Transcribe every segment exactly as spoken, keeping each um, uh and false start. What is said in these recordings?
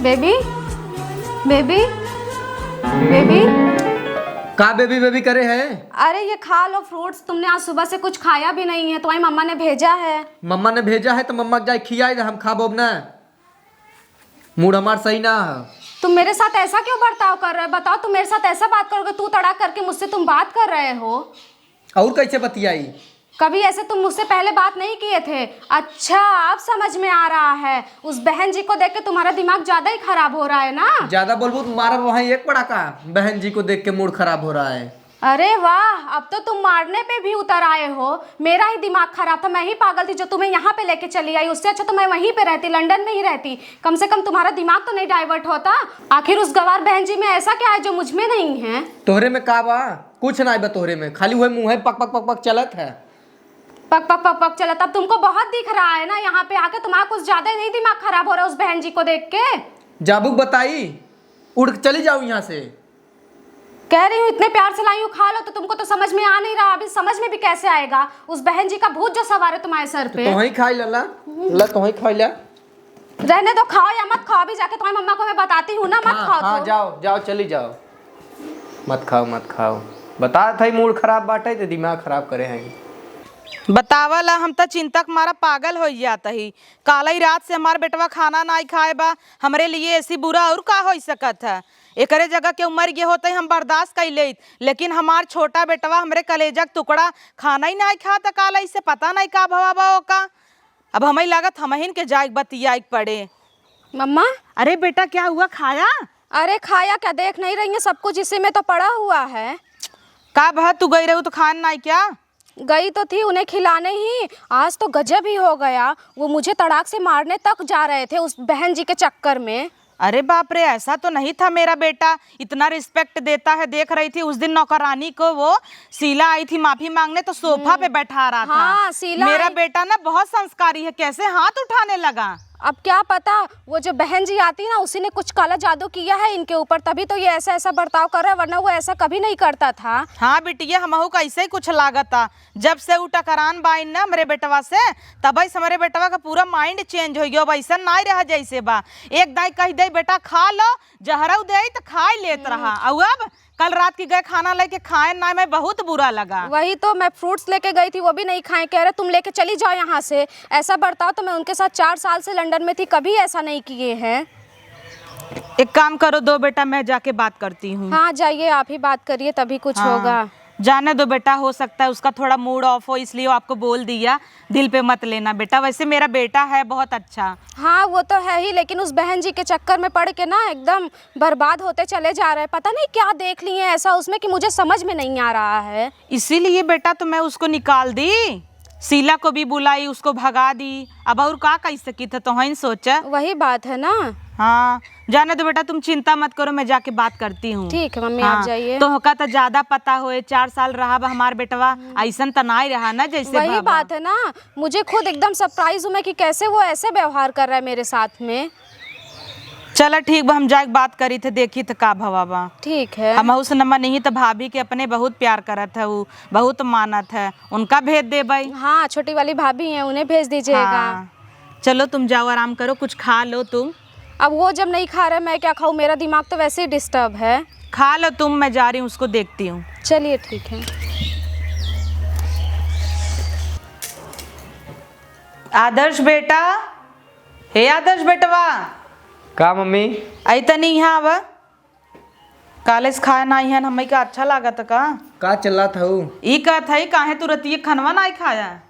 बेबी, बेबी, बेबी। का बेबी बेबी करे है? अरे, ये खा लो फ्रूट्स, तुमने आज सुबह से कुछ खाया भी नहीं है, तुम्हारी मम्मा ने भेजा है। मम्मा ने भेजा है तो मम्मा के जाए खियाए दे, हम खाबो अब ना। मूड हमार सही ना है। तुम मेरे साथ ऐसा क्यों बर्ताव कर रहे हो? बताओ, तुम मेरे साथ ऐसा बात करोगे, तू तड़ाक करके मुझसे तुम बात कर रहे हो। और कैसे बतियाई? कभी ऐसे तुम मुझसे पहले बात नहीं किए थे। अच्छा, अब समझ में आ रहा है। उस बहन जी को देख के तुम्हारा दिमाग ज्यादा ही खराब हो रहा है ना। ज्यादा बोलबू तो मारब वहाँ एक पड़ाका। बहन जी को देख के मूड खराब हो रहा है। अरे वाह, अब तो तुम मारने पे भी उतर आए हो। मेरा ही दिमाग खराब था, मैं ही पागल थी जो तुम्हें यहाँ पे लेके चली आई। उससे अच्छा तो मैं वहीं पे रहती, लंदन में ही रहती। कम से कम तुम्हारा दिमाग तो नहीं डाइवर्ट होता। आखिर उस गवार बहन जी में ऐसा क्या है जो मुझ में नहीं है? तोहरे में का बा? कुछ ना बा तोहरे में, खाली वही मुँह है पक पक पक पक चलत है। पक पक पक पक चलत। अब तुमको बहुत दिख रहा है ना, यहाँ पे आके तुम्हारा कुछ ज्यादा ही नहीं दिमाग खराब हो रहा है उस बहन जी को देख के? जाबू बताई, उठ के चली जाओ यहाँ से। कह रही हूँ, इतने प्यार से लाई हूँ, खा लो, तो तुमको तो समझ में आ नहीं रहा। अभी समझ में भी कैसे आएगा? उस बहन जी का भूत जो सवार है तुम्हारे सर तो पे। तोहई खाई ला, ला, ला, तोहई खाई ला। रहने दो, खाओ या मत खाओ, अभी जाके तुम्हारी मम्मा को मैं बताती हूँ ना, मत हाँ, खाओ हाँ, तुम। जाओ, जाओ, चली जाओ। मत खाओ, मत खाओ। बता था, मूड खराब बाटे, तो दिमाग खराब करे हैं। बतावला, हम त चिंता के मारा पागल होइ जात ही। कालई रात से हमार बेटवा खाना नाई खाए बा, हमरे लिए ऐसी बुरा और का होइ सकत है? एकरे जगह केहू मर गए होते हम बर्दाश्त कर लेत, लेकिन हमार छोटा बेटवा हमरे कलेजा के टुकड़ा खाना ही नाई खात कालई से, पता नाई का भवा बा ओका। अब हमई लागत हमहिन के जाइक बतियाइक पड़े। मम्मा। अरे बेटा, क्या हुआ, खाया? अरे खाया क्या, देख नहीं रही है, सब कुछ इसी में तो पड़ा हुआ है। का बा, तू गई रहू तो खान नाई क्या? गई तो थी उन्हें खिलाने ही, आज तो गजब ही हो गया। वो मुझे तड़ाक से मारने तक जा रहे थे उस बहन जी के चक्कर में। अरे बाप रे, ऐसा तो नहीं था मेरा बेटा, इतना रिस्पेक्ट देता है। देख रही थी उस दिन नौकरानी को, वो शीला आई थी माफी मांगने तो सोफा पे बैठा रहा था। हाँ, शीला मेरा आई। बेटा ना बहुत संस्कारी है, कैसे हाथ उठाने लगा। अब क्या पता, वो जो बहन जी आती ना, उसी ने कुछ काला जादू किया है इनके ऊपर, तभी तो ये ऐसा ऐसा बर्ताव कर रहा है, वरना वो ऐसा कभी नहीं करता था। हाँ बिटिया, हमहू का ऐसे ही कुछ लागता। जब से उ टकरान बाइन ना हमरे बेटवा से, तबई से हमरे बेटवा का पूरा माइंड चेंज हो गया। अब ऐसा नाई रहा जैसे बा। एक दाई कह दे, "बेटा खा लो," जहरऊ दे तो खाए लेत रहा। और अब कल रात की गए खाना लेके खाए ना, मैं बहुत बुरा लगा। वही तो, मैं फ्रूट्स लेके गई थी, वो भी नहीं खाए। कह रहे, "तुम लेके चली जाओ यहाँ से।" ऐसा बर्ताव तो मैं उनके साथ चार साल से लंदन में थी, कभी ऐसा नहीं किए हैं। एक काम करो, दो बेटा, मैं जाके बात करती हूँ। हाँ, जाइए, आप ही बात करिए, तभी कुछ हाँ। होगा। जाने दो बेटा, हो सकता है उसका थोड़ा मूड ऑफ हो, इसलिए वो आपको बोल दिया। दिल पे मत लेना बेटा, वैसे मेरा बेटा है बहुत अच्छा। हाँ, वो तो है ही, लेकिन उस बहन जी के चक्कर में पड़ के ना एकदम बर्बाद होते चले जा रहे हैं। पता नहीं क्या देख लिए ऐसा उसमें कि मुझे समझ में नहीं आ रहा है। इसीलिए बेटा तो मैं उसको निकाल दी, शीला को भी बुलाई, उसको भगा दी। अब और का कह सकी थे, तोहन सोचा। वही बात है ना। हाँ, जाने दो बेटा, तुम चिंता मत करो, मैं जाके बात करती हूँ। ठीक है मम्मी, आप हाँ, जाइए। तोहका तो ज्यादा पता होए, चार साल रहा बा हमार बेटवा, ऐसन त नाई रहा ना जैसे वही भवा। बात है ना, मुझे खुद एकदम सरप्राइज हूँ मैं कि कैसे वो ऐसे व्यवहार कर रहा है मेरे साथ में। चला ठीक बा, हम जाके बात करी थे, देखी थे का भवा बा। ठीक है। हम उस नंबर नहीं तो भाभी के अपने बहुत प्यार करत है, उ बहुत मानत है, उनका भेज देबै। हाँ, छोटी वाली भाभी हैं, उन्हें भेज दीजिएगा। हाँ। चलो तुम जाओ, आराम करो, कुछ खा लो तुम। अब वो जब नहीं खा रहे, मैं क्या खाऊं? मेरा दिमाग तो वैसे ही डिस्टर्ब है। खा लो तुम, मैं जा रही हूँ, उसको देखती हूँ। चलिए ठीक है। आदर्श बेटा, हे आदर्श बेटवा। का मम्मी? आई तनी यहाँ आवा। काले से खाए ना आई हन, हमई का अच्छा लागत का? का चिल्लात हऊ? ई कहत हई, काहे तू रतिये खनवा नाई खाया?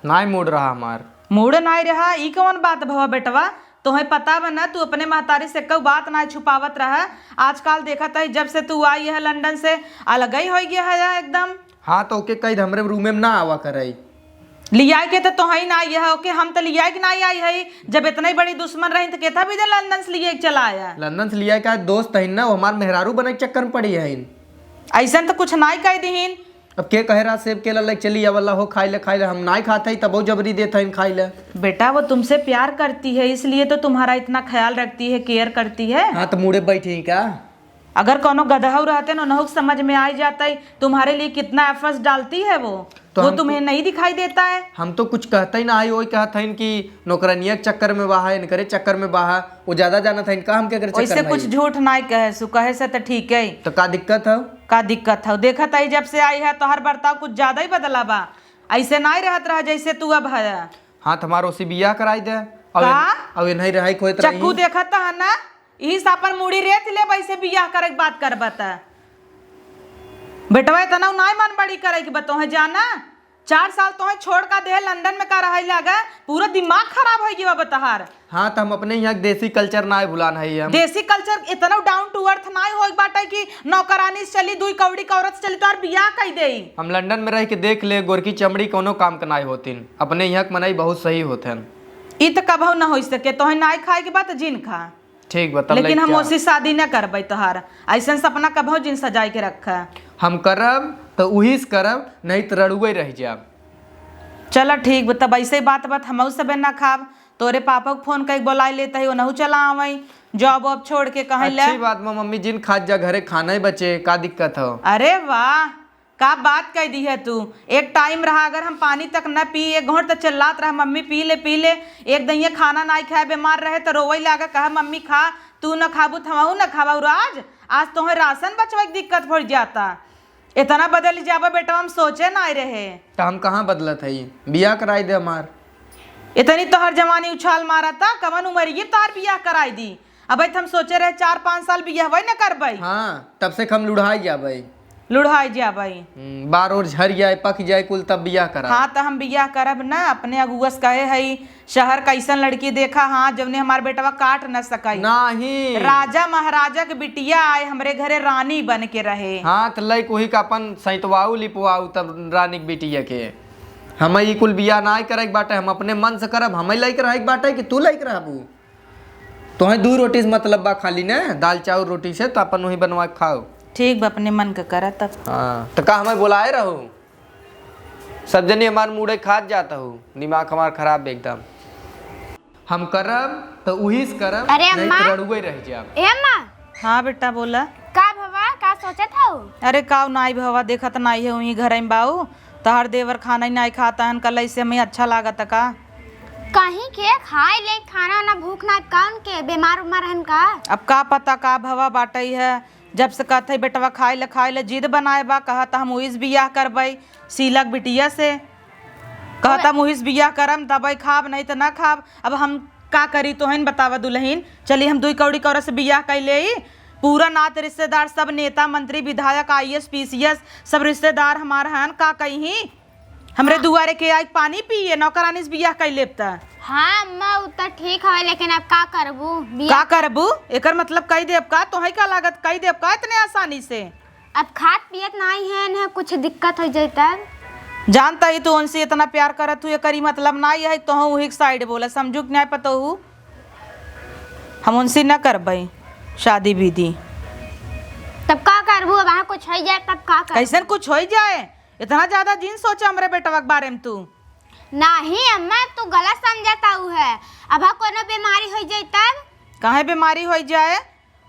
नाई मूड रहा हमार। मूड नाई रहा, ई कवन बात भवा बेटवा? तोहे पता बा ना, तू अपने महतारी से कऊ बात नाई छुपावत रहा। आजकल देखत हई, जब से तू आई है लंदन से, अलगई होइ गया है एकदम। हाँ, तो ओके कही, हमरे रूमे में ना आवा करई। लियाए के तो तोहई ना आई है, ओके हम तो लियाए के ना आई है। जब इतना ही बड़ी दुश्मन रही तो केथा भी दे लंदन से लियाए के चला आया। लंदन से लियाए का दोस्त है ना, वो हमार मेहरारू बने के चक्कर में पड़ी है। ऐसन तो कुछ नाई कह दीहिन। अब के कहे रहा सेब केला लेके चली आवला हो, खाई ले, खाई ले, हम नाई खात हई, तबो जबरी देत हईन खाई ले। बेटा, वो तुमसे प्यार करती है, इसलिए तो तुम्हारा इतना ख्याल रखती है, केयर करती है। हाँ, तो मुड़े बैठी का? अगर कौनो गदहू रहते न, उन्हों के समझ में आ जाता है तुम्हारे लिए कितना एफर्ट्स डालती है वो। तो वो हम तुम्हें तो नहीं दिखाई देता है? हम तो कुछ कहते ही ना आई, वही कहत हईन कि नौकरानिया के चक्कर में बहा, इनकरे चक्कर में बहा, वो ज्यादा जानत हईन का हम केकरे चक्कर वैसे में कुछ आई? झूठ नाय कहे सु, कहे से तो ठीक है। तो का दिक्कत है? का दिक्कत है? देखत आई जब से आई है तोहर बर्ताव कुछ ज्यादा ही बदला बा, ऐसे नाय रहत रहा जैसे तू अब है। हाँ, तो हमार ओसी बियाह कराई दे। अब का? इन-, अब इन्हीं रहे खोत चक्कू रही। देखत है ना, यही से अपन मुड़ी रेत ले, वैसे बियाह करे के बात करबा त। बेटवा इतना नाय मन बड़ी करे के बा तोहे जाना। चार साल तोहे छोड़ का दे, लंदन में का रहे लागा, पूरा दिमाग खराब हो गया बा तोहार। हाँ, तो हम अपने यहाँ के देसी कल्चर नाय भुलान है हम। देसी कल्चर इतना डाउन टू अर्थ नाय होई बाटे कि नौकरानी से चली, दुई कौड़ी के औरत से चली, तोहार बियाह कई देई। हम लंदन में रह के देख ले, गोरकी चमड़ी कौनो काम के नाय होतिन। अपने यहाँ के मनई बहुत सही होत हन। ई त कबहू न हो सके, तोहे नाय खाए के बा त जिन खा। ठीक बा, तब लेकिन लइके हम आ। ओसी शादी न करबै तोहार। ऐसन सपना कबहू जिन सजाए के रखा। हम करब त उही से करब, नहीं त रड़ुए रह जाब। चला ठीक बा, तब ऐसे बात बात हमहू सबे न खाब। तोरे पापा के फोन कइके बोलाए लेत ही, ओनहू चला आवई। जॉब वॉब छोड़ के कहीं ले। अच्छी बात बा मम्मी, जिन खात जा, घरे खाना ही बचे, का दिक्कत हो? अरे वाह, का बात कह दी है तू। एक टाइम रहा, अगर हम पानी तक न पी एक घोंट त चिल्लात रहा, "मम्मी पी ले, पी ले।" एक दिन ये खाना नाई खाए, बीमार रहे त रोवे लागे, कहा, "मम्मी खा, तू न खाबू त हमहू न खाबा।" और आज, आज तोहे राशन बचवे के दिक्कत पड़ जाता। इतना बदल जाबा बेटा, हम सोचे नाई रहे। त हम कहाँ बदलत हई? बियाह कराई दे हमार। इतनी तोहर जवानी उछाल मारा था, कवन उमरिये तोहर बियाह कराई दी? अबे त हम सोचे रहे चार पाँच साल बियाहवे न करबे। हाँ, तब से हम लुढ़ाई जाबे। लुढ़ाई जाबे। हम्म, बार ओर झर जाए, पक जाए कुल, तब बियाह करा। हाँ, त हम बियाह करब न। अपने अगुआ से कहे हई, शहर कैसन लड़की देखा, हाँ, जवने हमार बेटवा काट न सकाई। नाही। राजा महाराजा के बिटिया आए हमरे घरे रानी बन के रहे। हाँ, त लइक वही का अपन सैतवाऊ लिपवाऊ तब रानी के बिटिया के। हमें ई कुल बियाह नाय करे के बाटे, हम अपने मन से करब। हमें लइक रहे के बाटे कि तू लइक रहबू? तोहे दू रोटी से मतलब बा खाली ने, दाल चाउर रोटी से, त अपन वही बनवा के खाओ। ठीक बा, अपने मन के करा तब। हाँ, त का हमें बोलाए रहू? सब जनी हमार मुड़े खात जात हऊ, दिमाग हमार खराब बा एकदम। हम करब त उही से करब, अरे नहीं अम्मा। त रड़ुए रह जाब। ए अम्मा। हाँ बेटा बोला। का भवा, का सोचत हऊ? अरे काऊ नाई भवा, देखत नाई है वहीं घर में बाऊ, तोहार देवर खाना ही नाई खाता हन, कल ऐसे हमें अच्छा लागत का? कहीं के खाए ले खाना ना, भूख ना, कौन के बीमार उमार हन का? अब का पता का भवा बाटई है, जब से कहत है बेटवा खाए ले, खाए ले, जिद बनाए बा, कहत हम उइस बियाह करबई शीला के बिटिया से, कहत हम उइस बियाह करम तबई खाब, नहीं त ना खाब। अब हम का करी, तोहन बतावा दुलहिन, चली हम दुई कौड़ी के औरत से बियाह कइ लेई, पूरा नात रिश्तेदार सब नेता मंत्री विधायक आईएएस पीसीएस सब रिश्तेदार हमार हन, का कही हमरे दुआरे के आइके पानी पिए, नौकरानी से बियाह कइ लेब त। हाँ अम्मा, उ त ठीक हवे, लेकिन अब का करबू? बियाह का करबू? एकर मतलब कइ देब का? तोहई का लागत कइ देब का इतने आसानी से? अब खात पियत नाई है, इन्हें कुछ दिक्कत होइ जाई तब। जानत ही तू उनसे इतना प्यार करत हू, एकर ई मतलब नाई है तोहू उही के साइड बोला, समझू कि नाई पतोहू? हम उनसे न करबई शादी विधि। तब का करबू? अब वहाँ कुछ होइ जाए तब का करबू? कैसन कुछ होइ जाए? इतना ज्यादा जिन सोचा हमरे बेटवा के बारे में तू। नाही अम्मा, तू गलत समझत हऊ है। अब कोनो बीमारी होइ जाई तब? काहे बीमारी होइ जाए?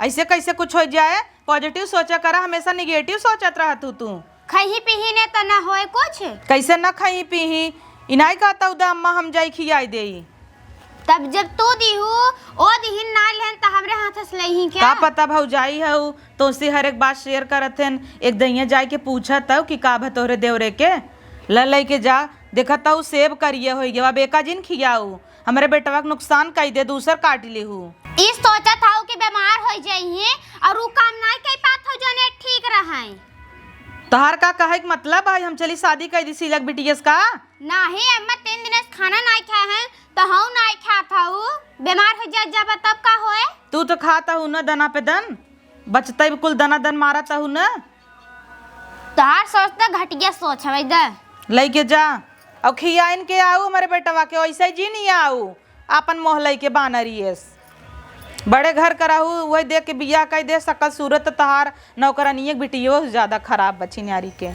ऐसे कैसे कुछ होइ जाए? पॉजिटिव सोचा करा, हमेशा निगेटिव सोचत रहत हू तू। खही पीही ने त न होए कुछ। कैसे न खही पीही? इनाई कहता उदा अम्मा हम जाई खियाई देई। तब जब तू दीहू, ओ दिहिन ना लेहन त हमरे हाथ से लेही क्या? का पता भौजाई हऊ, तोसे हर एक बात शेयर करत हन। एक दइया जाए के पूछत हऊ कि का भा तोहरे देवरे के, ल लइके जा। देखत हऊ सेब करिया होइ गया, अब एका जिन खियाऊ, हमरे बेटवा के नुकसान कई दे, दूसर काट लेहू। ई सोचत हऊ कि बीमार होइ जइही और ऊ काम नाई कई पात हऊ जौन ठीक रहई। तोहार का कहे के मतलब है हम चली शादी कई दी शीलक बिटियस का? नाही अम्मा, तीन दिन से खाना नाई खाए हैं, तो हऊ नाई खात हऊ, बीमार होइ जा, जब तब का होए? तू तो खात हऊ न दना पे दन, बचते भी कुल दना दन मारत हऊ न। तोहार सोच तो घटिया सोच हवे दे। लइके जा, और खियाइन के आऊ हमरे बेटवा के, ऐसे ही जी नहीं आऊ, आपन मोह लइके बानरियस। बड़े घर का रहू, वही देख के बियाह कई दे, सकल सूरत तोहार नौकरानिये के बिटियो से ज्यादा खराब बा छिनारी के।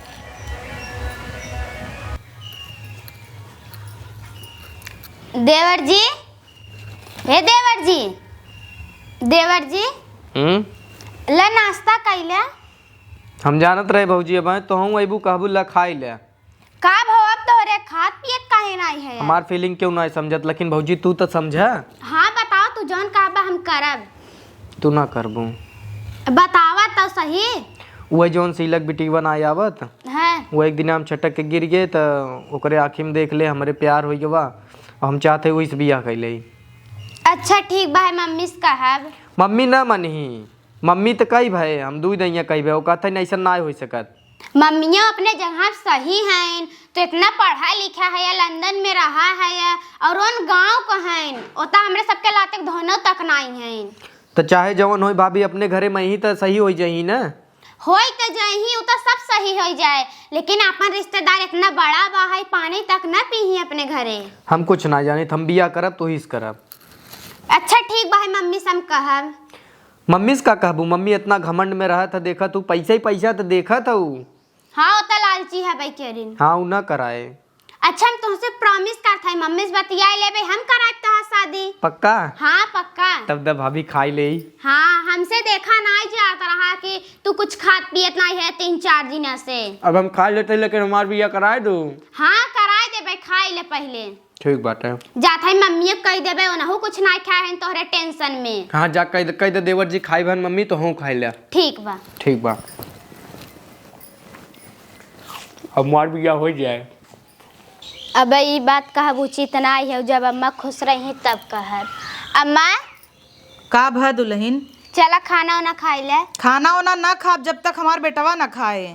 देवर जी, हे देवर जी, देवर जी, हम्म? ले नाश्ता कइले। हम जानत रहे भौजी, अब तोहूँ अइबू कहबू, ला खाइ ले। का भो, अब तोहरे खात पियत काहे नाई है? हमार feeling क्यों नाई समझत, लेकिन भौजी तू तो समझ। हाँ बताओ, तू जौन कहबा हम करब। तू ना करबू। बतावा तो सही। वह जौन सीलक बिटिया नाई आवत, हाँ। वो एक दिन हम छटक के गिर गए तो ओकरे आँखी में देख ले हमरे प्यार होइ गवा, और हम चाहते वही से बियाह कइ ले। अच्छा ठीक बा, है मम्मी से कहब। मम्मी ना मनही, मम्मी तो कही भाई, हम दुइ दइया कही भाई, वो कहते नहीं, ऐसा ना होइ सकत। मम्मियों अपने जगह सही हैं, तो इतना पढ़ा लिखा है, लंदन में रहा है और उन गाँव को हैं, ओता हमरे सबके लाते धोनो तक नाई हैं। तो चाहे जवन होई भाभी, अपने घरे में ही तो सही होइ जाई ना। होई तो जाई, उ तो सब सही होइ जाए, लेकिन अपन रिश्तेदार इतना बड़ा बा है, पानी तक न पीही अपने घरे। हम कुछ ना जानित, हम बियाह करब तो ही से करब। अच्छा ठीक बा, है मम्मी से हम कहब। मम्मी से का कहबू? मम्मी इतना घमंड में रहत है, देखत हऊ, पैसा ही पैसा तो देखत हऊ। हाँ, वो तो लालची है भाई केरिन। हाँ, उ ना कराए। अच्छा, हम तुमसे promise करत हई, मम्मी से बतियाए लेबे, हम कराए तोहार शादी। पक्का? हाँ, पक्का। तब द भाभी खाई ले। हाँ, हमसे देखा नाई जात रहा कि तू कुछ खात पियत नाई है तीन चार दिन से। अब हम खा लेते, लेकिन हमार बिया कराए दो। हाँ, कराए देबे, खाई ले पहले। ठीक बाटे। जात हई मम्मी के कह देबे, ओनहु कुछ नाई खाए हैं तोहरे tension में। हाँ, जा कह दे, कह दे देवर जी खाई बहन मम्मी तो हूँ खाई ले। ठीक बा। ठीक बा। अब हमार बिया हो जाए। अब ई बात कहब उचित नाई है, जब अम्मा खुश रही तब कहब। अम्मा। का भा दुलहिन? चला खाना उना खाई ले। खाना उना ना खाब जब तक हमार बेटवा ना खाए।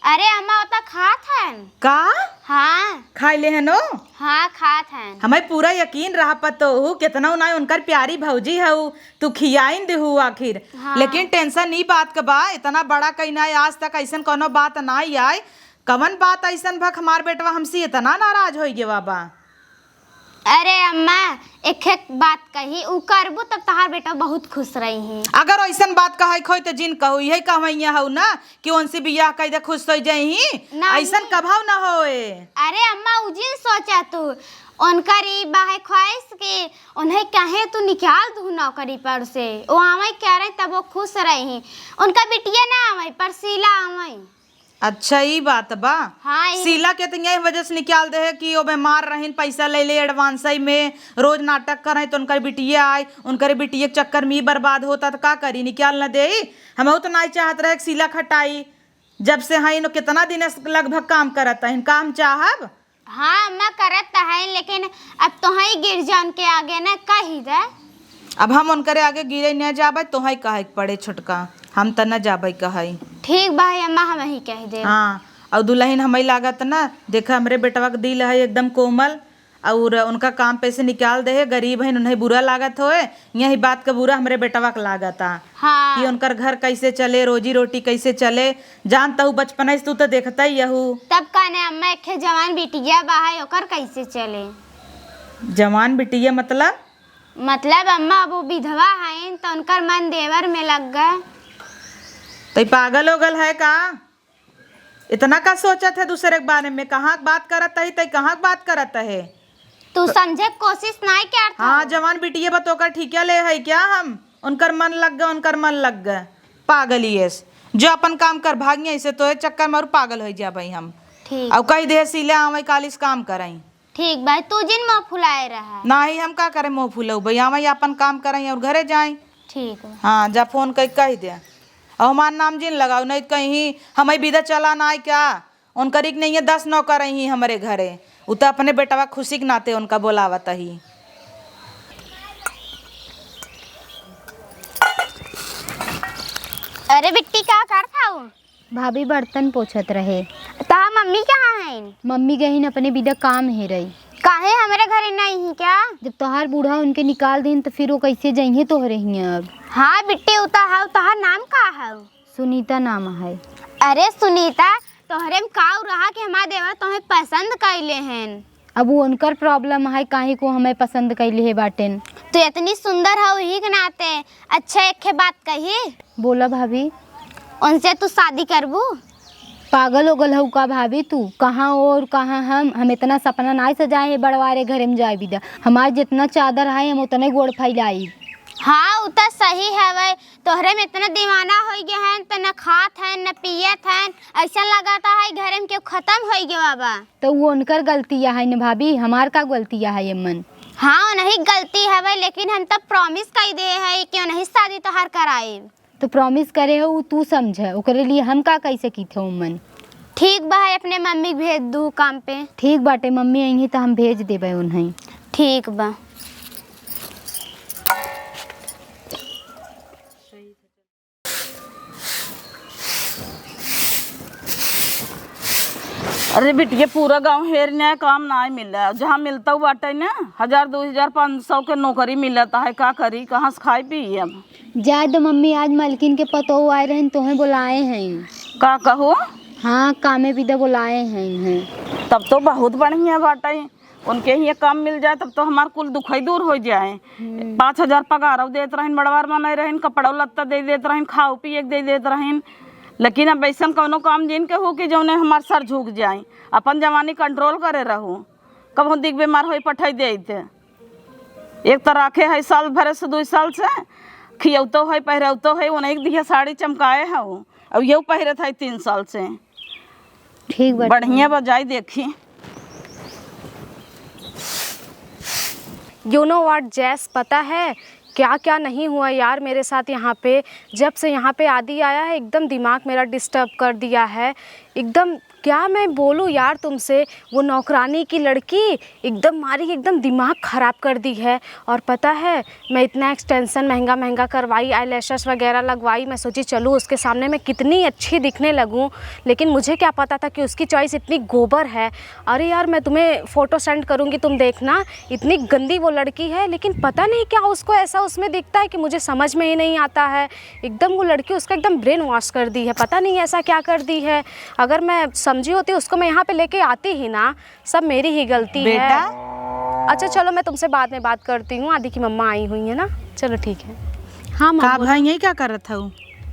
अरे अम्मा, वो तो खात हन। का? हाँ। खाई ले हन ओ? हाँ, खात हन। हमें पूरा यकीन रहा पतोहू, कितना उनाई उनकर प्यारी भौजी हऊ, तू खियाइन देहू आखिर। हाँ। लेकिन tension ई बात का बा, इतना बड़ा कहीं ना आज तक ऐसन कोनो बात ना आए, कवन बात अइसन भक हमार बेटवा हमसे इतना नाराज होइ गवा बा? अरे अम्मा, एक एक बात कही, उ करबू तब तहार बेटवा बहुत खुश रही। अगर अइसन बात कहइ खोई त जिन कहू, इहे कहवइया हऊ ना कि उनसे बियाह कइ दे खुश होइ जइही। ना अइसन अम्मी। कभऊ न होए। अरे अम्मा, उ जिन सोचा तू, उनकर ई बाहे ख्वाहिश कि उन्हें कहे तू निकाल दू नौकरी पर से, वो आवे कह रहे तब वो खुश रही। उनका बिटिया ना आवे पर शीला आवे। अच्छा, ई बात बा। हाँ, ई शीला के त यही वजह से निकाल दे है कि वो बीमार रहिन, पैसा ले ले advance में, रोज नाटक करे, तो उनकर बिटिया आए, उनकर बिटिया के चक्कर में ई बर्बाद होता, तो का करी, निकाल न दे। हम तो नाई चाहत रहे कि शीला खटाई, जब से हईन, कितना दिन से लगभग काम करत हईन, का हम चाहब? हाँ, अम्मा करत त हईन, लेकिन अब तोहई गिर जान के आगे न कही दे। अब हम उनकरे आगे गिरे न जाबे, तोहई कहे के पड़े छोटका, हम त न जाबे कहई। ठीक बा, है अम्मा, हम ही कह दे। हाँ, और दुलहिन हमई लागत न, देखा हमरे बेटवा के दिल है एकदम कोमल, और उनका काम पे से निकाल दे है, गरीब हईन, उन्हें बुरा लागत होए, यही बात का बुरा हमरे बेटवा के लागत आ। हाँ। कि उनकर घर कैसे चले, रोजी रोटी कैसे चले, जानत हऊ बचपन से तू तो देखत ही हऊ। तब का ने अम्मा, एक ठे जवान बिटिया बा है, ओकर कैसे चले? जवान बिटिया मतलब? मतलब अम्मा, अब वो विधवा हईन, तो उनकर मन देवर में लग गए। तो ई पागल हो गल है का? इतना का सोचत है दूसरे के बारे में? कहाँ के बात करत है, तई कहाँ के बात करत है? तू समझे के कोशिश नाई करत हाँ, हऊ। जवान बिटिया बा तो ओकर ठिकिया ले है क्या हम? उनकर मन लग गए, उनकर मन लग गए। पागल ही है। जो अपन काम कर भागी, ऐसे तोरे चक्कर में और पागल हो जाबे हम। ठीक। और कही दे शीला आवे कालिस काम करई। ठीक बा, तू जिन मुँह फुलाए रहा। नाही, हम का करे मुँह फुलऊ भाई, आवे अपन काम करई और घरे जाई। ठीक बा। हाँ, जा फोन कई कही दे। और हमार नाम जिन लगाऊ, नहीं तो कहीं हमई विदा चला ना आए क्या? उनकर एक नहीं है, दस नौकर ही हमरे घरे। उ तो अपने बेटवा खुशी के नाते उनका बोलावत ही। अरे बिट्टी, का करत हऊ? भाभी बर्तन पोछत रहे। तहार मम्मी कहाँ हईन? मम्मी गईन अपने बिदा काम हेरई। काहे हमरे घरे नहीं ही क्या? जब तोहार बूढ़ा उनके निकाल दिन तो फिर वो कैसे जइहे तोहरे हियाँ अब? हाँ बिट्टी, उ तो हऊ, तोहार नाम का हऊ? सुनीता नाम है। अरे सुनीता, तोहरे में काऊ रहा कि हमार देवर तोहे पसंद कइले हन? अब वो उनकर problem है, काहे को हमें पसंद कइले है बाटेन। तू इतनी सुंदर हऊ, वही के नाते। अच्छा, एक ठे बात कही। बोला भाभी। उनसे तू शादी करबू? पागल हो गल हऊ का भाभी तू? कहाँ वो और कहाँ हम? हम इतना सपना नाई सजाए हैं बड़वारे घरे में जाए बिदा। हमार जितना चादर है, हम उतने गोड़ फैलाई। हाँ, उ त सही हवे। तोहरे में इतना दीवाना होइ गए हैं, त न खात हैं, न पियत हैं, ऐसा लगाता है घरे में केहू खत्म होइ गवा बा। तो वो उनकर गलती है न भाभी, हमार का गलती है एमन? हाँ, उन्हीं गलती हवे, लेकिन हम तब promise कई दे है कि उन्हीं शादी तोहार कराए। तो promise करे हो, उ तू समझ, ओकरे लिए हम का कई सकीत हो उमन? ठीक बा, है अपने मम्मी के भेज दू काम पे। ठीक बाटे, मम्मी अइहीं त हम भेज देबे उन्हें। ठीक बा। अरे बिटिया, पूरा गाँव हेर न्याय काम नाय मिला, जहाँ मिलता बाटे ना, हजार, दो हजार, पाँच सौ के नौकरी मिलता है, का करी, कहाँ से खाई पी अब? जाए दो मम्मी, आज मलकिन के पतोह आए रहन, तोहे बुलाए हैं। का कहो? हाँ, कामे बिदा बुलाए हैं इन्हें। तब तो बहुत बढ़िया बाटे, उनके ही ये काम मिल जाए, तब तो हमार कुल दुखई दूर हो जाए। हम्म। पाँच हजार पगारौ देत रहन, बड़वार मनाए रहन, कपड़ौ लत्ता दे देत रहन, खाओ पिए के दे देत रहन, लेकिन अब ऐसन कौनो काम जिन के हो कि जौने हमार सर झुक जाए, अपन जवानी control करे रहू, कबहूँ दिख बीमार होई पठाई देइत। एक त राखे है साल भरे से, दुई साल से, खियौतो है, पहिरौतो है, ओनही के दिहे साड़ी चमकाए हऊ, अउर यहू पहिरत है तीन साल से। ठीक बा। बढ़िया बा, जाई देखी। You know what, जैस, पता है क्या क्या नहीं हुआ यार मेरे साथ यहाँ पे। जब से यहाँ पे आदि आया है, एकदम दिमाग मेरा disturb कर दिया है एकदम। क्या मैं बोलूँ यार तुमसे, वो नौकरानी की लड़की एकदम मारी, एकदम दिमाग खराब कर दी है। और पता है, मैं इतना extension महंगा महंगा करवाई, eyelashes वगैरह लगवाई, मैं सोची चलूँ उसके सामने मैं कितनी अच्छी दिखने लगूँ, लेकिन मुझे क्या पता था कि उसकी choice इतनी गोबर है। अरे यार, मैं तुम्हें photo send करूँगी, तुम देखना, इतनी गंदी वो लड़की है, लेकिन पता नहीं क्या उसको ऐसा उसमें दिखता है कि मुझे समझ में ही नहीं आता है। एकदम वो लड़की उसका एकदम brain wash कर दी है, पता नहीं ऐसा क्या कर दी है। अगर मैं समझी होती, उसको मैं यहाँ पे लेके आती ही ना, सब मेरी ही गलती है। बेटा। अच्छा चलो, मैं तुमसे बाद में बात करती हूँ, आदि की मम्मा आई हुई है ना। चलो ठीक है। हाँ मम्मा, का बोलो। भाई, यही क्या करत हऊ?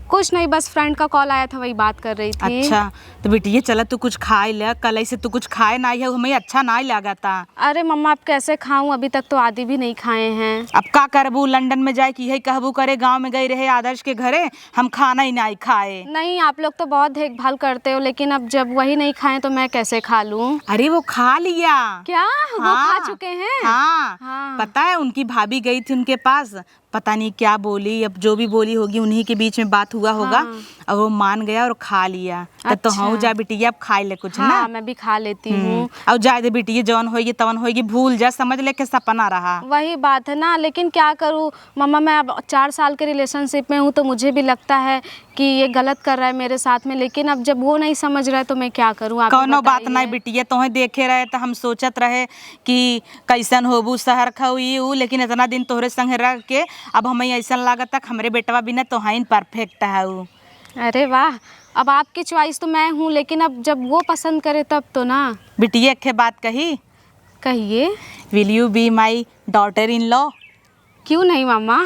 कुछ नहीं, बस friend का call आया था, वही बात कर रही थी। अच्छा, तो बिटिया चला तू कुछ खाए ले, कल से तू कुछ खाए नाई है, हमें अच्छा नाई लागता। अरे मम्मा, अब कैसे खाऊं, अभी तक तो आदि भी नहीं खाए हैं। अब का करबू, लंदन में जाए कि यही कहबू करे, गाँव में गई रहे आदर्श के घरे, हम खाना ही नाई खाए। नहीं, आप लोग तो बहुत देखभाल करते हो, लेकिन अब जब वही नहीं खाए तो मैं कैसे खा लूं? अरे वो खा लिया। क्या? वो खा हाँ। चुके हैं? हाँ। हाँ। पता है, उनकी भाभी गई थी उनके पास, पता नहीं क्या बोली, अब जो भी बोली होगी उन्हीं के बीच में बात हुआ होगा। हाँ। और वो मान गया और खा लिया। तो, तो अच्छा। हूँ जा बिटिया, अब खाए ले कुछ ना। हाँ, मैं भी खा लेती हम्म। हूँ। और जाए दे बिटिया, जवन होएगी तवन होएगी, भूल जा, समझ ले के सपना रहा। वही बात है ना, लेकिन क्या करूँ मम्मा, मैं अब चार साल के relationship में हूँ, तो मुझे भी लगता है कि ये गलत कर रहा है मेरे साथ में, लेकिन अब जब वो नहीं समझ रहा है तो मैं क्या करूँ, आप ही कौनो बात बताइए। नहीं बिटिया, तोहे देखे रहे तो हम सोचत रहे कि कैसन होबू, शहर खऊ ई ऊ, लेकिन इतना दिन तोहरे संगे रह के अब हमें ऐसन लागत कि हमरे बेटवा बिना तोहाइन perfect हऊ। अरे वाह, अब आपकी choice तो मैं हूँ, लेकिन अब जब वो पसंद करे तब तो ना। बिटिया, एक ठे बात कही। कहिए। Will you be my daughter in law? क्यों नहीं मम्मा?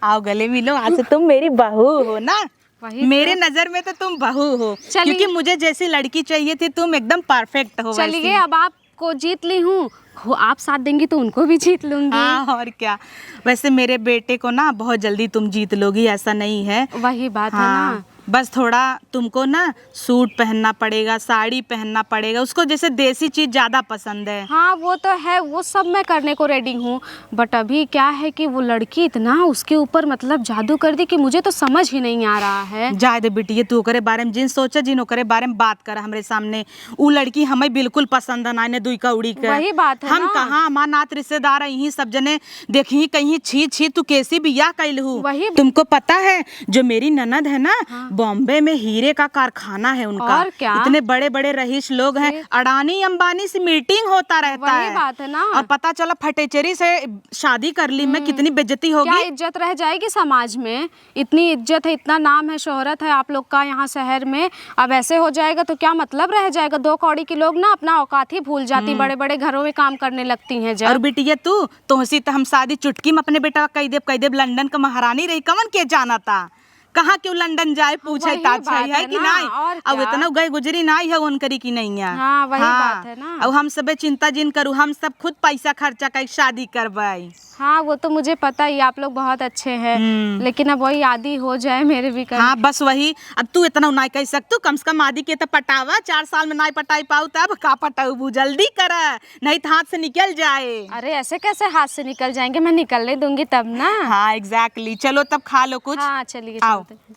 आओ गले मिलो, आज से तुम मेरी बहू हो ना। वही तो। मेरे नजर में तो तुम बहू हो, चलिए। क्योंकि मुझे जैसी लड़की चाहिए थी, तुम एकदम perfect हो वैसी। चलिए, अब आपको जीत ली हूँ, हो, आप साथ देंगी तो उनको भी जीत लूंगी। हाँ, और क्या। वैसे मेरे बेटे को ना बहुत जल्दी तुम जीत लोगी, ऐसा नहीं है। वही बात है हाँ, ना। बस थोड़ा तुमको ना suit पहनना पड़ेगा, साड़ी पहनना पड़ेगा, उसको जैसे देसी चीज ज्यादा पसंद है। हाँ, वो तो है, वो सब मैं करने को ready हूँ, but अभी क्या है कि वो लड़की इतना उसके ऊपर मतलब जादू कर दी कि मुझे तो समझ ही नहीं आ रहा है। जाए दे बिटिया, तू ओकरे बारे में जिन सोचा, जिन ओकरे बारे में बात कर हमरे सामने। उ लड़की हमें बिल्कुल पसंद ना, ने दुई कौड़ी के। वही बात है हम ना। कहाँ, हमार नात रिश्तेदार यहीं सब जने देखी कहीं, छी छी, तू कैसी बियाह कैलहू? वही। तुमको पता है, जो मेरी ननद है ना, हाँ। बॉम्बे में हीरे का कारखाना है उनका। और क्या? इतने बड़े बड़े रईस लोग हैं, फिर? अडानी अंबानी से meeting होता रहता वही है। बात है ना। और पता चला फटेचरी से शादी कर ली मैं, हम्म। कितनी बेइज्जती होगी। क्या इज्जत रह जाएगी समाज में? इतनी इज्जत है, इतना नाम है, शोहरत है आप लोग का यहाँ शहर में, अब ऐसे हो जाएगा तो क्या मतलब रह जाएगा? दो कौड़ी के लोग ना अपना औकात ही भूल जाती, हम्म। बड़े-बड़े घरों में काम करने लगती हैं जब। और बिटिया तू, तोहसी त हम शादी चुटकी में अपने बेटा कई देब, कई देब, लंदन का महारानी रही, कवन के जाना था? कहाँ केउ लंदन जाए पूछे वही ता अच्छा बात है है कि ना, नहीं? और अब क्या? इतना गए गुजरी नाई है उनकरी की नहीं है। हाँ, वही हाँ, बात है ना। अब हम सबे चिंता जिन करू, हम सब खुद पैसा खर्चा करके शादी करबे। हाँ, वो तो मुझे पता ही, आप लोग बहुत अच्छे हैं, हम्म। लेकिन अब वही आदि हो जाए मेरे भी कहीं। हाँ, बस वही, अब तू इतना नाई कह सकतू, कम से कम आदि के तो पटावा, चार साल में नाई पटाई पाऊ तब का पटाऊ, जल्दी कर। नहीं तो हाथ से निकल जाए। अरे, ऐसे कैसे हाथ से निकल जाएंगे? मैं निकलने दूंगी तब ना। हाँ, exactly। चलो तब खा लो कुछ। हाँ, चलिए, आओ। चलते हैं।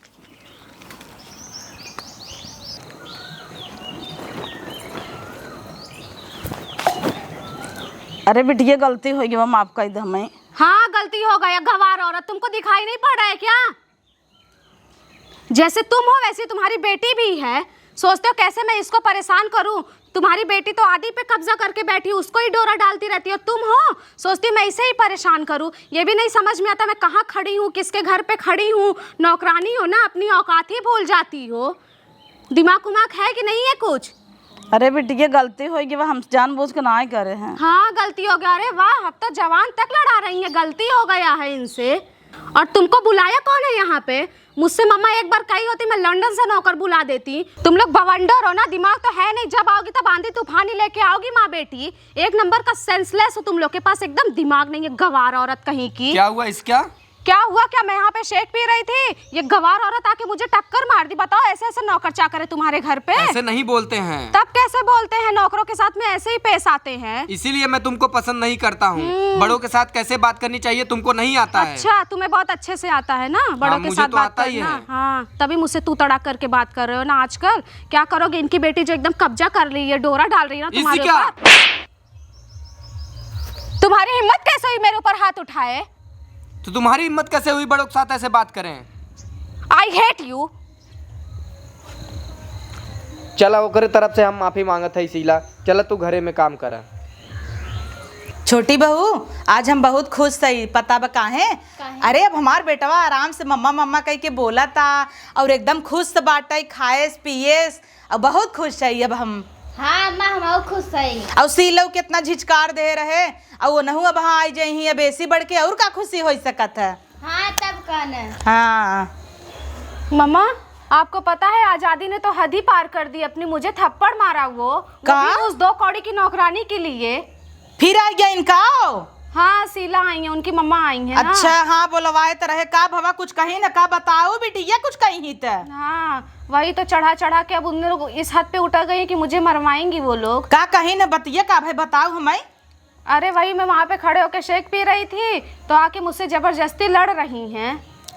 अरे बिटिया, गलती हो गई, माफ कर दे हमें। हाँ, गलती हो गया। गवार औरत, तुमको दिखाई नहीं पड़ रहा है क्या? जैसे तुम हो वैसी तुम्हारी बेटी भी है। सोचते हो कैसे मैं इसको परेशान करूं? तुम्हारी बेटी तो आदि पे कब्जा करके बैठी, उसको ही डोरा डालती रहती हो। तुम हो, सोचती मैं इसे ही परेशान करूं। ये भी नहीं समझ में आता मैं कहाँ खड़ी हूँ, किसके घर पे खड़ी हूँ। नौकरानी हो ना, अपनी औकात ही भूल जाती हो। दिमाग उमाग है कि नहीं है कुछ? अरे बिटिया, गलती हो गई, हम जानबूझ के ना करे हैं। हाँ, गलती हो गया। अरे वाह, अब तो जबान तक लड़ा रही है, गलती हो गया है इनसे। और तुमको बुलाया कौन है यहाँ पे? मुझसे मम्मा एक बार कही होती, मैं लंदन से नौकर बुला देती। तुम लोग बवंडर हो ना, दिमाग तो है नहीं। जब आओगी तब आंधी तूफान ही लेके आओगी माँ बेटी। एक नंबर का सेंसलेस हो तुम लोग के पास, एकदम दिमाग नहीं है, गवार औरत कहीं की। क्या हुआ इसका? क्या हुआ क्या? मैं यहाँ पे शेक पी रही थी, ये गवार औरत आके मुझे टक्कर मार दी। बताओ, ऐसे ऐसे नौकर चाकर है तुम्हारे घर पे? ऐसे नहीं बोलते हैं। तब कैसे बोलते हैं? नौकरों के साथ में ऐसे ही पेश आते हैं। इसीलिए मैं तुमको पसंद नहीं करता हूँ। हम्म। बड़ों के साथ कैसे बात करनी चाहिए तुमको नहीं आता है। अच्छा, तुम्हें बहुत अच्छे से आता है ना बड़ों हाँ, के मुझे साथ तो बात आता ही करना। है। हाँ, तभी मुझसे तू तड़ाक करके बात कर रहे हो ना आजकल। क्या करोगे? इनकी बेटी जो एकदम कब्जा कर रही है, डोरा डाल रही है ना इसी तुम्हारे क्या? ऊपर। तुम्हारी हिम्मत कैसे हुई मेरे ऊपर हाथ उठाए? तो तुम्हारी हिम्मत कैसे हुई बड़ों के साथ ऐसे बात करें? I hate you। चला, ओकरे तरफ से हम माफी मांगत है शीला। चला, तू घरे में काम करा। छोटी बहू, आज हम बहुत खुश हई। पता बा काहे? काहे? अरे, अब हमार बेटवा आराम से मम्मा मम्मा कह के बोला था और एकदम खुश बाटे, खाएस पिएस, अब बहुत खुश हई अब हम। हाँ अम्मा, हम और खुश हई। और शीलऊ कितना झिझकार दे रहे, और ओनहू अब हाँ आई जइहीं, अब एसी बढ़ के और का खुशी हो सकत है? हाँ, तब का न। हाँ। मम्मा, आपको पता है, आजादी ने तो हद ही पार कर दी अपनी, मुझे थप्पड़ मारा वो, वो का? भी उस दो कौड़ी की नौकरानी के लिए। फिर आ गया इनका? हाँ, शीला आई है, उनकी मम्मा आई है ना। अच्छा, हाँ, बोलवाए त रहे। का भवा, कुछ कही न का? बताओ बिटिया, कुछ कही त। हाँ, वही तो, चढ़ा चढ़ा के अब उन लोग इस हद पे उतर गई कि मुझे मरवाएंगी वो लोग। का कही न बतिया, का भाई बताओ हमें। अरे वही, मैं वहाँ पे खड़े होके शेक पी रही थी तो आके मुझसे जबरदस्ती लड़ रही हैं।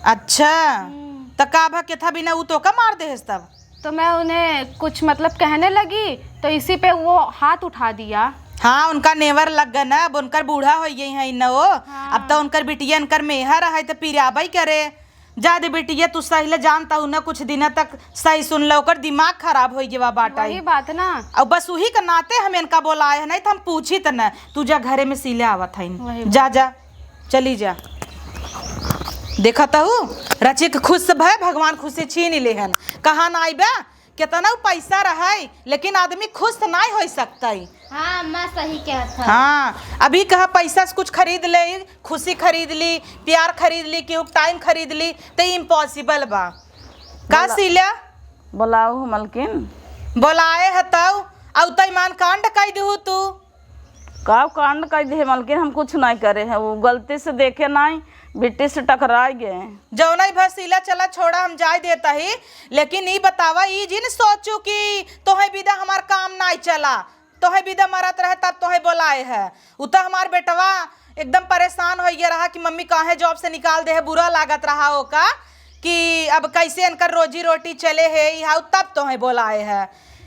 अच्छा, हम्म। त का भा, केथा बिना ऊ तोका मार देहस तब? तो मैं उन्हें कुछ मतलब कहने लगी तो इसी पे वो हाथ उठा दिया। हाँ, उनका नेवर लग गया ना, अब उनकर बूढ़ा हो गई है न वो। हाँ। अब तो उनकर बिटिया, उनकर मेहर है तो पिराबई करे। जा दे बिटिया, तू सही ले जानता हूँ ना, कुछ दिन तक सही सुन लो, ओकर दिमाग खराब हो गया बाटा। वही बात ना। अब बस उही के नाते हम इनका बोलाए हैं, नहीं तो हम पूछित न। तू जा, घरे में शीला आवत है। वही जा, बात। जा। चली जा। देखत हऊ, रचिक खुश भय, भगवान खुशी छीन लेहन। कहाँ ना आइबे, केतना पैसा रहै, लेकिन आदमी खुश त नाय होइ सकतै। हाँ, अम्मा सही कहत हऊ। हाँ, अभी कहा पैसा से कुछ खरीद ले, खुशी खरीद ली, प्यार खरीद ली, केहू टाइम खरीद ली, त impossible बा। का बोला-, शीला? बोलाओ हो मलकिन। बोलाए ह तऊ, अउ त ईमान कांड कइ दिहू तू। का कांड कइ दिहे मलकिन, हम कुछ नाहीं करे हैं, वो गलती से देखे नाहीं, बिट्टी से टकराइ गए। जौनइ भा शीला, चला छोड़ा, हम जाइ देत ही, लेकिन ई बतावा, ई जिन सोचू कि तोहे बिदा हमार काम नाहीं चला, तोहे बिदा मरत रहे तब तोहे बोलाए है। उ त हमार बेटवा एकदम परेशान होइ गया रहा कि मम्मी काहे जॉब से निकाल दे है, बुरा लागत रहा ओका कि अब कैसे इनकर रोजी रोटी चले है, ई हाउ तब तोहे बोलाए है।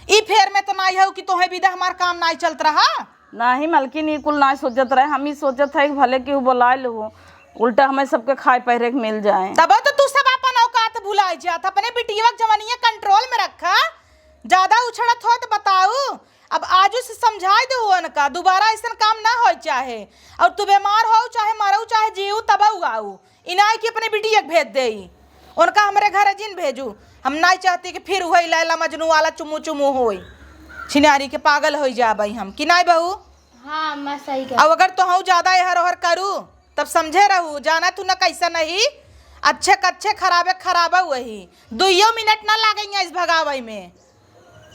ई फेर में त नाहीं हउ कि तोहे बिदा हमार काम नाहीं चलत रहा। नाहीं मलकिन, ई कुल नाहीं सोचत रहे। हम ई सोचत है कि भले केहू बोलाए लेहू, उल्टा हमें सबके खाए पहिरे के मिल जाए। तब तो तू सब अपन औकात भुलाए जात, अपने बिटिया के जवानिया कंट्रोल में रखा। ज्यादा उछड़त हो तो बताऊ, अब आजू से समझाए दो उनका, दोबारा ऐसन काम ना होए चाहे। और तू बीमार हो चाहे मरऊ चाहे जीऊ तब आऊ। ई नाई कि अपने बिटिया के भेज देई। उनका हमरे घरे जिन भेजू। हम नाई चाहती कि फिर वही लैला मजनू वाला चुमू चुमू होई। छिनारी के पागल होई जाबई हम। कि नाई बहू? हाँ, अम्मा सही कह। अब अगर तोहू ज्यादा एहर ओहर करू, तब समझे रहू। जाना तू न कैसन ही। अच्छे कच्छे खराबे खराबा वही, दुइयो मिनट ना लागेंगे इस भगावई में।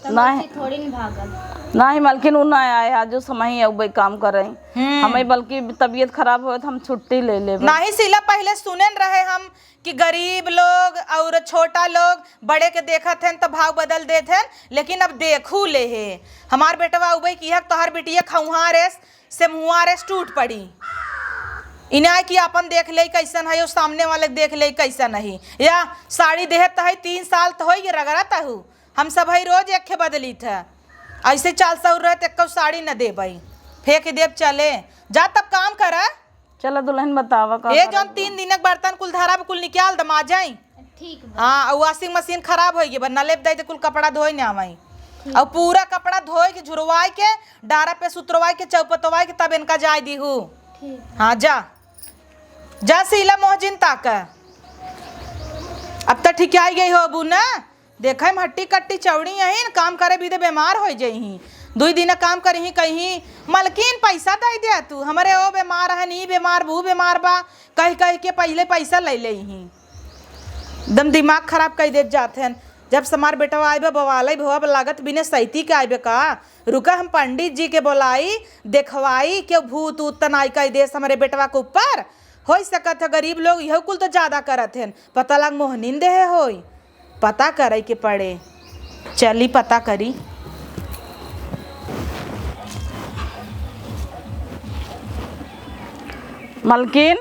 तो नहीं। बच्ची थोड़ी न भागल। नहीं मलकिन, उ ना आए, आजो समय अउबे काम करे। हम्म। हमें बल्कि तबीयत खराब होए तो हम छुट्टी ले लेबे। नहीं शीला, पहले सुनेन रहे हम कि गरीब लोग और छोटा लोग बड़े के देखत हैं तो भाव बदल देत हैं, लेकिन अब देखू ले हे हमार बेटवा अउबे की हक तोहर बिटिया खउहा रेस से मुँह रेस टूट पड़ी। इन्हें कि अपन देख ले कैसन है, और सामने वाले के देख ले कैसन है। या साड़ी देहत है, तीन साल तो होई रगड़त हूँ, हम सब है रोज एक बदली थे। ऐसे चाल सहूर रहे तो एक्को साड़ी न देबई, फेंक देब। चले जा तब काम कर। चला दुल्हन बतावा का ए करे जौन बा? तीन दिन के बर्तन कुल धरा बा, कुल निकाल द माजई। ठीक बा। हाँ, और washing machine खराब होई गई बा, नलेब दाई तो कुल कपड़ा धोए न आवई। ठीक। और पूरा कपड़ा धोए के, झुरवाए के, डारा पे सुतरवाए के, चौपतवाए के, तब इनका जाए दीहू। ठीक। हाँ, जा, जा शीला मोहजिन ताक। अब तो ठिकाई गई होबू ना, देखे में हट्टी कट्टी चौड़ी यही न, काम करे भी तो बीमार हो जइही। दुई दिन काम करिही, कहीं मलकिन पैसा दे दे तू, हमरे ओ बीमार है, ई बीमार, वो बीमार बा, कह कह के पहले पैसा ले लेही। एकदम दिमाग खराब कर देत जात हन। जब से हमार बेटवा आए बा, बवाले भवा लागत बिने सैती के आए बे का। रुका, हम पंडित जी के बोलाई, देखवाई, केहू भूत ऊत त नाई कह देस हमरे बेटवा के ऊपर। हो सकत है गरीब लोग यह कुल तो ज्यादा करत हन, पता लग मोहनिन देहे होई। पता करे के पड़े, चली पता करी। मलकिन,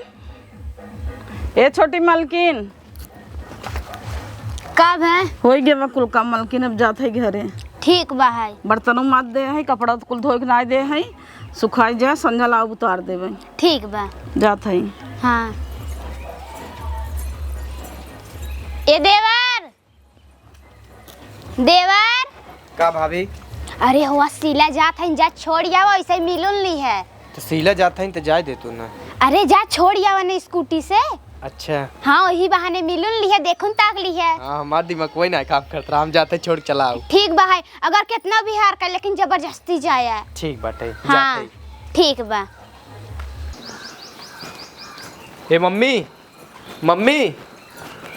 ए छोटी मलकिन। का भै? होई गे बा कुल काम मलकिन, अब जात है घरे। ठीक बा है। बर्तनों माज दे है, कपड़ा तो कुल धोए के ना दे है, सुखाई जाए, संझा लाओ उतार देबे। ठीक बा। जात है। हाँ। ए देवर, देवर। का भाभी? अरे हुआ शीला जात है, जा छोड़ आवा, ऐसे ही मिलुन ली है। तो शीला जात है तो जाए दे तू ना। अरे जा छोड़ आवा ना स्कूटी से। अच्छा। हाँ, वही बहाने मिलुन ली है, देखुन ताक ली है। हाँ, हमार दिमाग वही ना काम करत रहा, हम जाते छोड़ चला आओ। ठीक बा है, अगर कितना भी हार कर लेकिन जबरदस्ती जाए। ठीक बाटे, हाँ, जाते। ठीक बा। ए मम्मी, मम्मी,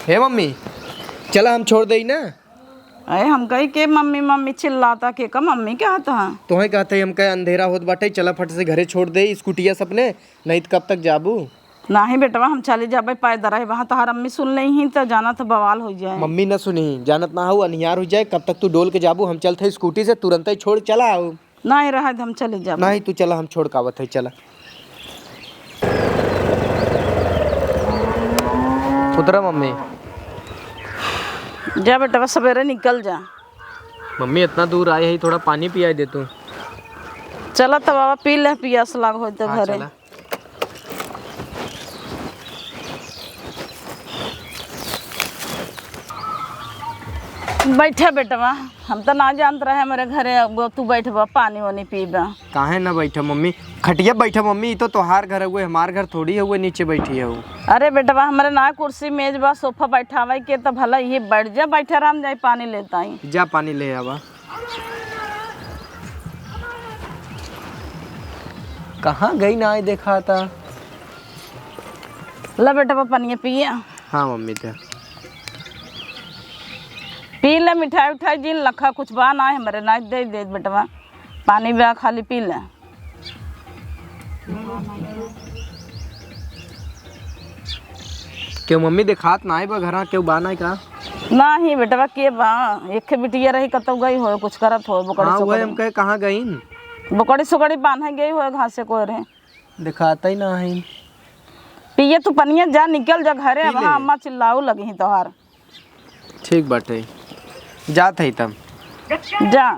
हे मम्मी, चला हम छोड़ देई ना। अरे हम कही के मम्मी मम्मी चिल्लाता, के का मम्मी कहत ह? तोहे कहत है हम कहे अंधेरा होत बाटे, चला फट से घरे छोड़ दे स्कूटिया सपने, नहीं तो कब तक जाबू? नाही बेटवा, हम चली जाबे पैदल रहे, वहाँ तोहार अम्मी सुन लेही त जानत बवाल हो जाए। मम्मी न सुनी, जानत ना हो अनियार हो जाए, कब तक तू डोल के जाबू? हम चलत है स्कूटी से, तुरंत ही छोड़ चला आओ। नाही रहे, हम चली जाबे। नाही, तू चला, हम छोड़ के आवत है, चला। उतरा मम्मी। जा बेटवा, सवेरे निकल जा। मम्मी, इतना दूर आए है, थोड़ा पानी पियाई दे तू। चला त बाबा, पी ले, पियास लाग होई त हाँ, घरे। चला। बैठा बेटवा, हम त ना जानत रहे हमरे घरे अब तू बैठबा, पानी वानी पीबा। काहे ना बैठा मम्मी, खटिया बैठा मम्मी, ई तो तोहार घर हुए, हमार घर थोड़ी हुए, नीचे बैठी है। अरे बेटवा, हमरे ना कुर्सी मेज बा, सोफा बैठावे के त भला ये बैठ जा, बैठा राम जाई पानी लेता ही। जा पानी ले आवा। कहाँ गई ना आए देखा था। ला बेटवा, पनिया पिया। हाँ मम्मी, दे। पी ले, मिठाई उठाई जिन लखा, कुछ बा ना हमरे, ना दे दे बेटवा, पानी बा, खाली पी ले। केहू मम्मी देखात नाई बा घरा, केहू बा नाई का? नाही बेटवा, के बा? एक बिटिया रही, कतौ गई होए, कुछ करत होए, बोकड़ी हाँ, वही सोकड़ी। हम कहे, कहाँ गईन? बोकड़ी सोकड़ी बांधे गई होए, घासे कोरे। देखात ही ना है। पिए तू पनिया, जा, निकल जा घरे, पी अब ले। हाँ, अम्मा चिल्लाऊ लगी तोहार। ठीक बाटे, जात है तब। जा।